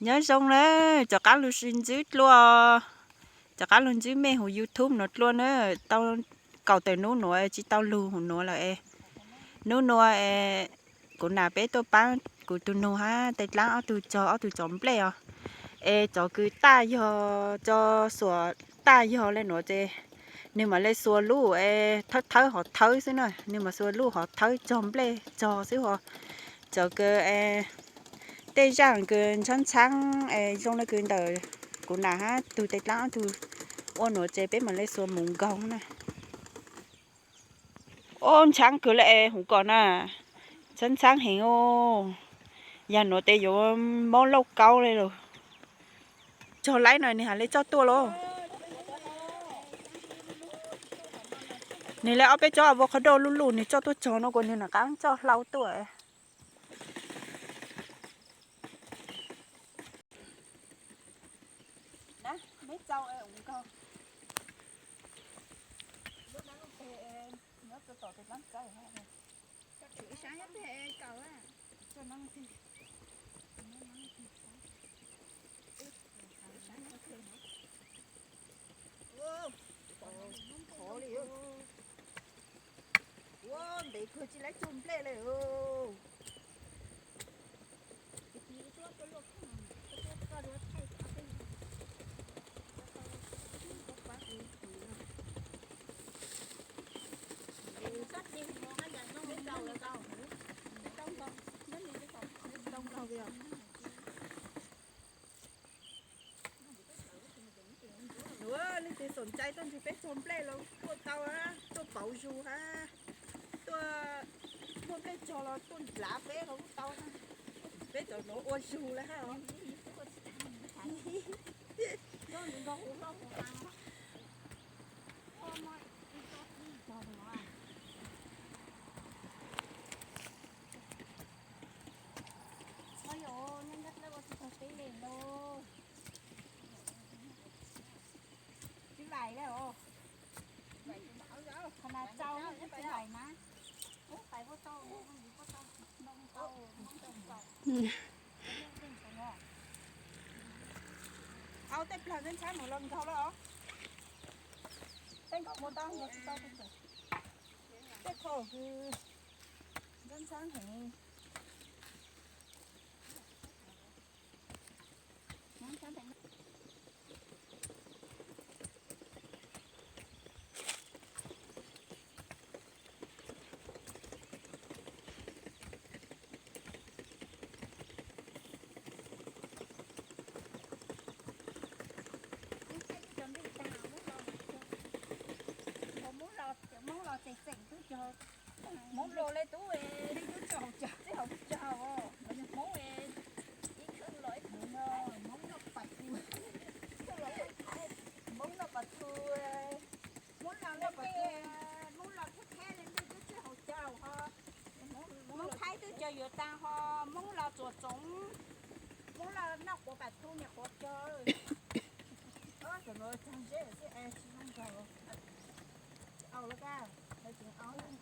Nyob zoo na, rov qab los sib ntsib dlua, rov qab los ntsib mej hauv YouTube no dlua na. Tau kaum tawm hnub nuav tsis tau lug hauv nuav lawm es, hnub nuav es kuv nam peb tuaj paab kuv tug nug hab tej dlaab ob tug cog ob tug cov nplej os. Es cov kws taj yog, cov xuas taj yog le nuav ces nwg mam le xuas lub es thawb thawb hov thawb xwb na, nwg mam xuas lub hov thawb cog nplej cog xwb ho. Cov kws tej zaaj kws ntshaab ntshaab es zoo le kws ntawm kuv nam hab tug tej dlaab ob tug ua nuav ces peb mam le xuas mus nkaug na. Ob ntshaab kws le es huv kom na, ntshaab ntshaab heev os. Yog nuav tes yuav mob lauj kaub le los. Cog laib no nwg has le coj tuaj los. Nwg le ob peb tsob avocado luj luj nwg coj tuaj cog no kuas nwg nam qaab coj hlau tuaj. Ua ntev kawg tsis laib cog nplej le. Leej twg xom ncai tuaj nrug peb cog nplej los tuaj tau, tuaj pauv zug hab, tuaj muaj nplej cog los tuaj nplav peb los kuj tau. Peb cov nuav ua zug le hab. Tsis laim le os. Qhov mas tsau tsis laim mas. Au tej plag ntshaab ntshaab mus los nkaug lawm os. Tej nkaug ua tau nkaug tsis tau. Tej qho kws ntshaab ntshaab heev. Hmoob los txeem txeem tub cog, Hmoob los le tub, tub cog, Hmoob ib khwb los ib khwb, Hmoob noj pas tu, Hmoob noj pas tu, Hmoob los le, Hmoob los theb theb le ntej tub txwj haus cog ho, Hmoob Thaib tub cog yuav taag ho, Hmoob los txuas txoov, Hmoob los noj quav pas tu niam quav cog. Cov nuav cog zeb xwb es tsis zoo nkaus. Tsis au lawm kab, tsis au lawm.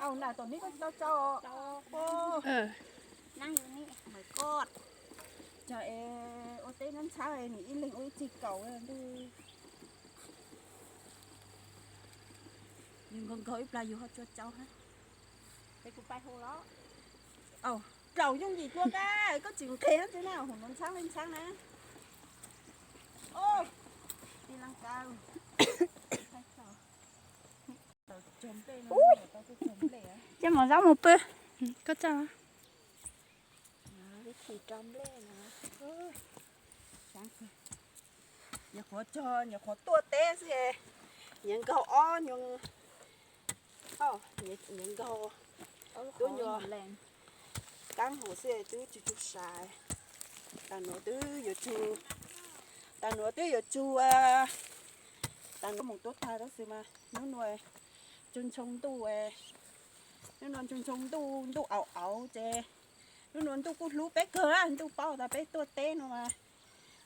Au na, tom neb koj tsis tau tsau. Ua, my god. Cas es ua teb nab ntxhab nws ib leeg ua ib txig kaum ntwj. Yus nkaug nkaug ib plag yus ho tsuas tsau hab. Au, tlaus yooj yim dua na, koj tsis nqhis hab ntsis na, hum no ntxhab li ntxhab na. Ib leeg kaw. Coj mov zaub mus pw. Koj tso. Nyuam qhuav cog, nyuam qhuav tuaj teb xwb, nyias nkaug ob nyuag, nyias nkaug, tub nyuag kaab hauv xwb twb tsis tsug sai. Tas nuav twb yuav tsug, tas nuav twb yuav tsug, tas nuav moog tuab tag tab sis mas nub nua tsug ntshoo ntuj, nub nua tsug ntshoo ntuj, ntuj auv auv ces nub nua ntuj kuj hlub peb kawg, ntuj paub tas peb tuaj teb no mas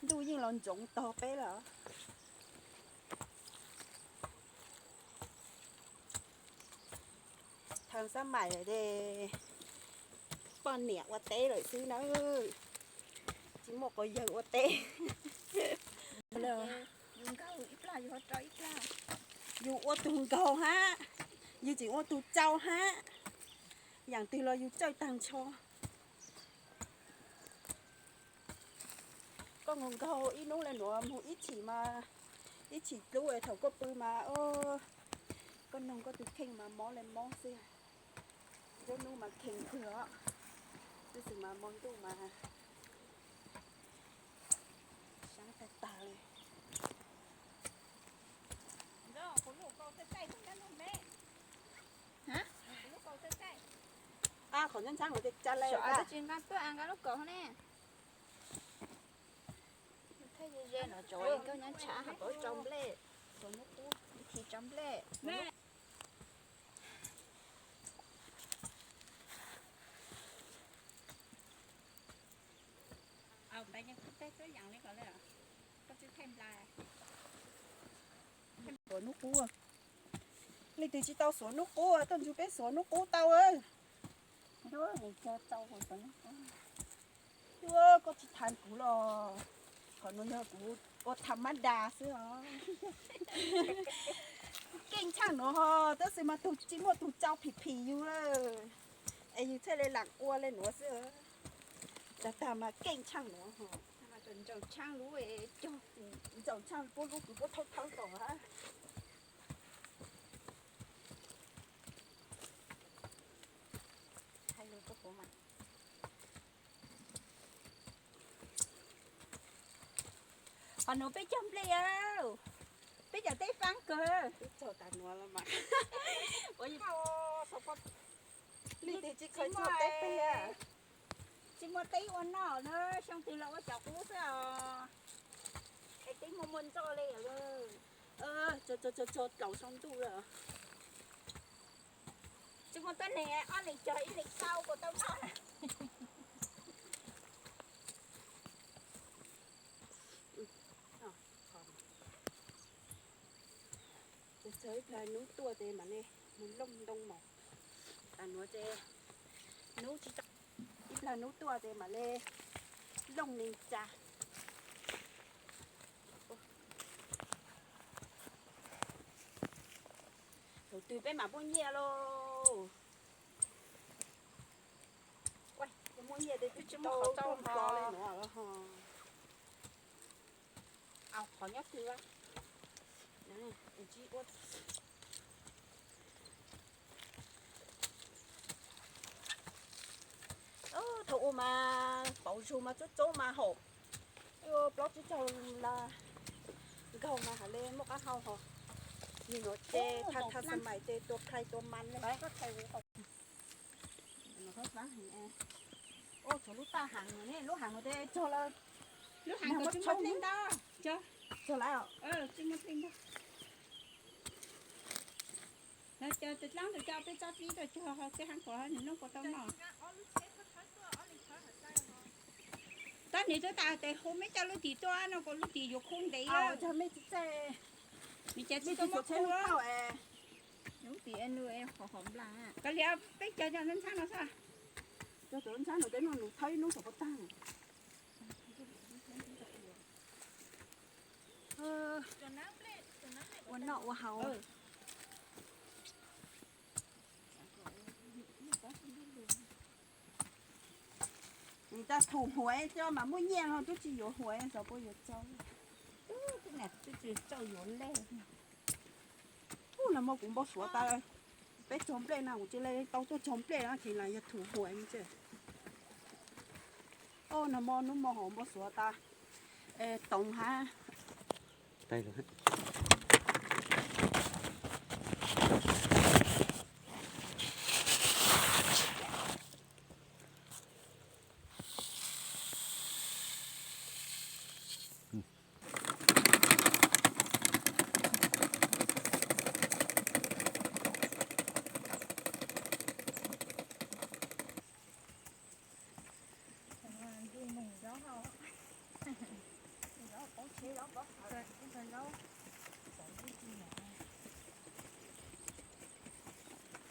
ntuj yeej los ntsoov tog peb lawm. Thav xab maim lawm ces poj niam ua teb lawm xwb nawb, tsis muaj quas yawg ua teb. Yus ua tug nkaug hab, yus tseem ua tug tsau hab, yaam twg los yus tsawj taag nrho. Koj nkaug nkaug ib nub le nuav moog ib chim mas, ib chim dlub thaum koj pw mas, koj noog koj tug kheej mas mob le mob xwb. Nruab nub mas kheev kawg os, tab sis mas mo ntuj mas saab tag tag li. Qhov nyob ntxhab mus tsa le, tsis nqa tuaj nqa lub kaus ne. Thaj ze ze no tso nkauj nyob ntshav hab, pauv tsau nplej, ib thim tsau nplej. Xuas nub qub, leej twg tsis tau xuas nub qub tuaj ntsib peb xuas nub qub tau. Koj tsis thaiv kuv los, qhov nuav yog kuv ua tham mab das xwb os. Keej tshaaj nuav ho, tab sis mas tug tsis muaj tug tsau phim phim yus lawm, es yus thiaj li lam ua le nuav xwb. Tag tag mas keej tshaaj nuav ho. Ntsaum tshaaj lub, ntsaum tshaaj puab lub kws puab thawb thawb tom hab. Qhov nuav peb cog nplej, peb cov teb faab kawg. Leej twg tsis khaws txog teb peg. Tsis muaj teb ua noj na, xyoo twg los ua cov qub xwb os. Es teb muaj muaj ntxoj li. Tso tso tso tso tlaus sau ntuj lawm. Tsis muaj tuab neeg ob leeg cog ib leeg sau kuas tau noj. Txog ib plag nub tuaj ces mam le mus looj ntoo mom. Tas nuav ces nub tsis, ib plag nub tuaj ces mam le looj neeg tsa. Thaum twg peb mam muaj nyiaj lauj? Muaj nyiaj ces twb tsis tau qhov tau nplog le nuav los ho. Au, qhov nyob twg? Thaum ub mas pauv zug mas txob txob mas haum, plaub tsib caug la nkaug mas has le muaj qab hau ho. Nim nuav ces tha tha xas mais ces tua khlais tua mas le. Tshuav lub taj hav, lub hav nuav ces txog lawm. Lub hav nuav tsis muaj dlej ntau. Txog lawm. Dlaab tus coj peb tsob dlib rau cog tej haab kom nws noj kuas tau noj. Tab nim twb tas tes hu meb coj lub tim tuaj no kuas lub tim yuav khub ntev. Mej tsis txawj, mej tsis txawj muab khub. Kav liam peb cog cov ntxhab no xwb. Cog cov ntxhab no peb noj nws thawb ib hnub saum puas tag. Ua noj ua haus. Nws tas thum huav coj mas muaj nyiaj no twb tsis yuav huav xyov puas yuav tau. Twb tsis tau yuav lej. Ub, nag hmo kuv npau suav tas peb cog nplej na, kuv cia li tau tuaj cog nplej no ces las yog thum huav ne. Ub, nag hmo hnub hmo hauv npau suav tas toov hab.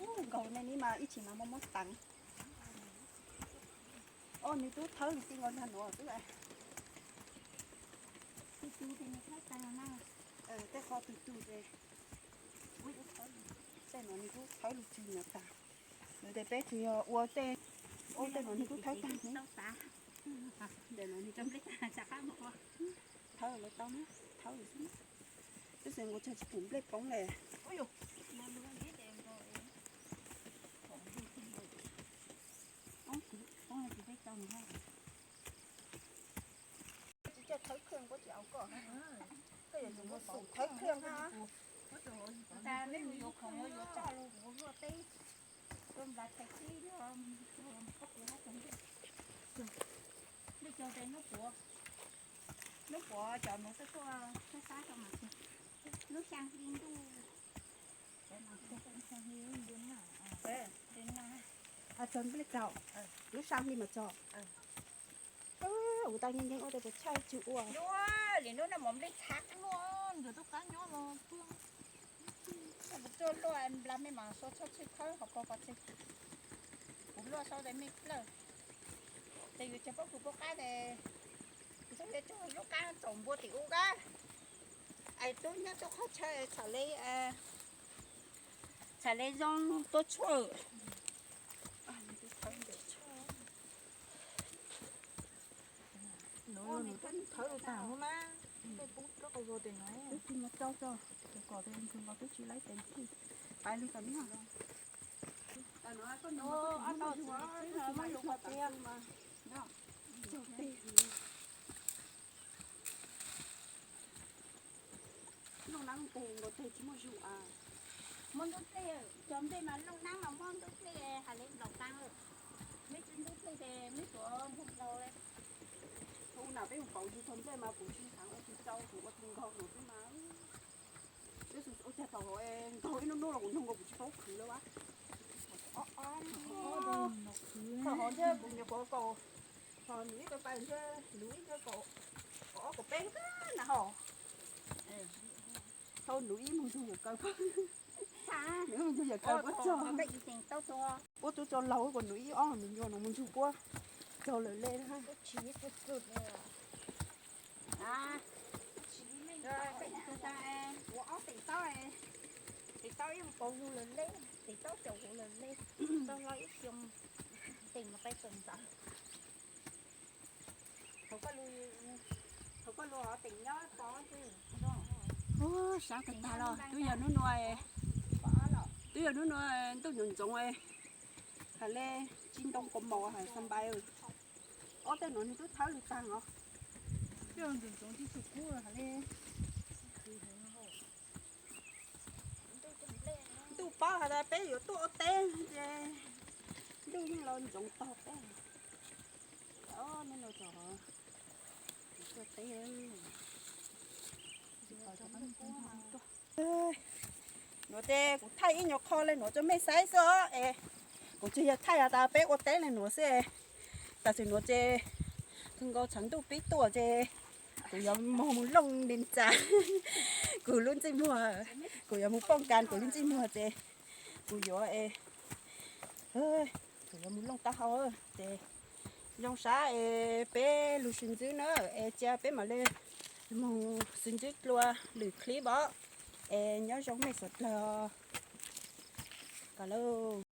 Ub, nkaus ne ni mas ib tsis mas muaj muab teev. Ub, nws tub thawb lug ti nkaus ntag nuav xwb. Tus tus ces nws thawb tag na. Tej qho tus tus ces, tej nuav nws tub thawb lug ti nuav tag. Nws tes peb tsuas yog ua tej, ua tej nuav nws tub thawb tag. Ntawm no nws thawb lawv tau na, thawb lawm xwb. Twb xeev nkaus txog tsis pum nplej poob le. Tsis coj thawb khwj kuj tsis au koj, koj yuav tsum muaj xum thawb khwj hab. Nplej cog tes nub puav, nub puav cov nuav xwb tuaj sab sab rau mas, lub xyaa hli ntuj. Txog nplej tsaus, lub xyaa hli mas txog. Kuv tas nkees nkees ua tes puas tshaib tsw ua. Yuav li nub no mov nplej txhav luaj, nkawd tub qab nyob los tuaj. Kuv tuaj luaj nplas mej mam sua txhua txhij khawb hov ko qhov txhij. Kuv luaj sau tes mej plawg. Tes yuav cog pob kws pob qab tes, kuv txhaj yuav cog lub qab tsaum npua tim ub kab. Es tub nyob tub qhov chaw txham le, txham le zoo tuaj tshuaj. Nws thawb lug tag hub mas, tej poob rab qau vag tes no. Twb tsis mus tau tso, tes kom tes nkaus twb tsis laib tes thij. Pais lug tom no. Looj naab tes nkaus tes tsis muaj zug as. Muaj ntub plig, cog nplej mas looj naab mas muaj ntub plig hais le nplaum taag lawm. Meb tsis ntub plig ces meb tuav nkaug nkaug le. Thaum ub na peb mus pauv yug txog nplej mas kuv tsis xaav ua tug tsau, kuv ua tug nkaug no xwb mas. Peb ua caag tau nkaug ib nub nub los kuv noog nkaus kuv tsis paub khwv lawm as. Thaum hov ntshe kuv nyuam qhuav kaum, thaum nws ib kaum pais ntshe nws ib kaum, kaum ob kaum peb na ho. Thaum nws ib mus ntug yam kaw, nws ib mus ntug yam kaw puab tso, puab tub tso laug kuas nws ib ob me nyuam no mus ntug puab tso lawm le. Tes taub, tes taub ib paus lug lawm le, tes taub caum huv lawm le, tau hlo ib xyoo, tes mus pais txog ntawd. Thaum koj lug, thaum koj lug hov tes nyob pov xwb. Ub, sab kawg tag los twb yog hnub nua, twb yog hnub nua ntuj ntsoov ntsoov, hais le tsis ntoo kaus mom hais xa npais. Ob tej nuav nws twb thawb lug tag os. Twb yog ntsoov ntsoov tsis tshua kub hais le. Ntuj paub has tas peb yuav tuaj ua teb ces ntuj yeej los ntsoov tog peb. Ob hnub no txog tuaj teb. Nuav tes kuv thaij ib nyuag qho le nuav rua mej saib xwb os. Es kuv tsuas yog thaij has tas peb ua teb le nuav xwb. Tam sim nuav ces kawg nkaus tshav ntuj pib tuaj ces kuv yuav moog mus looj li ntxa kuv lub ntsej muag, kuv yuav mus pooj kas kuv lub ntsej muag ces Kuv yuav es, kuv yuav mus looj taub hau ces zoo sab es peb lug sib ntsib na, es cia peb mam li mus sib ntsib dlua lwm clip os, es nyob zoo mej suav dlawg os.